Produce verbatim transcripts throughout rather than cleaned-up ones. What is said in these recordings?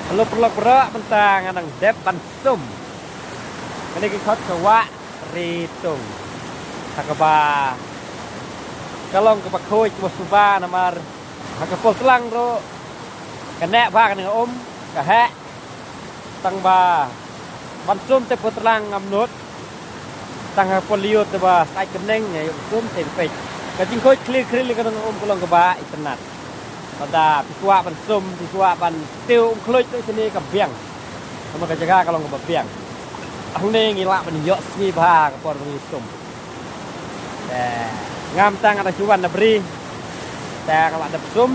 Hello paralok baroh, mynta nga dang dep ban sum. Kane ka khot ka wah Ritung. Ha kaba ka long kaba khuid kaba suba namar ha ka pol tlang ruh ka neh bha kane ka um ka heh. Tang ba ban sum te pol tlang ngam nud. Tang ha pol ïoh te ba sait kyneng ïa sum te peit. Ka jingkhuid khlir khlir ka dang um ka long kaba itynnat. Lada phi kwah ban sum, phi kwah ban tiew um khluid tu sini ka biang. Namar ka jaka ka long kaba biang. Hangne ngi lah ban ïoh sngi bha ka por ba ngi sum. Te ngam tang ada chuan na bri. Te ka lah dep sum.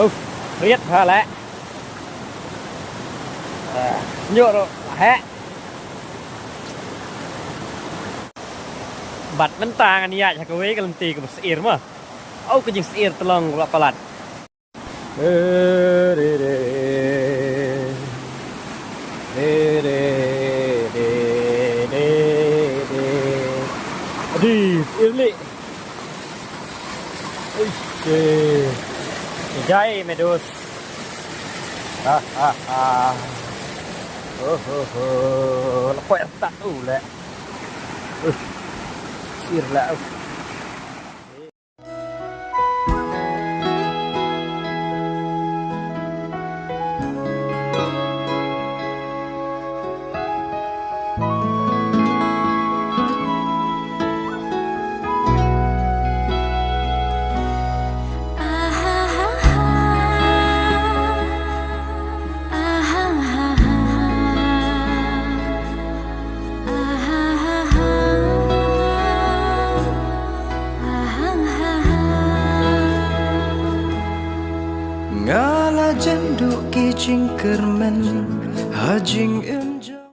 Uf, riat bha leh. Eh, nyuh ruh lah heh. Bad mynta ngan ïaid ha kawei ka lynti kaba syier ma. Au ka jingsyier tyllong kaba la palat. Adi, syier lieh. Uish, eh. Jai medus. Ha ha ha. Oh oh oh. Lepoh tak tu leh. Uh. Syier lah. Uh. Nga la jem duh ki jingkyrmen ha jingim jong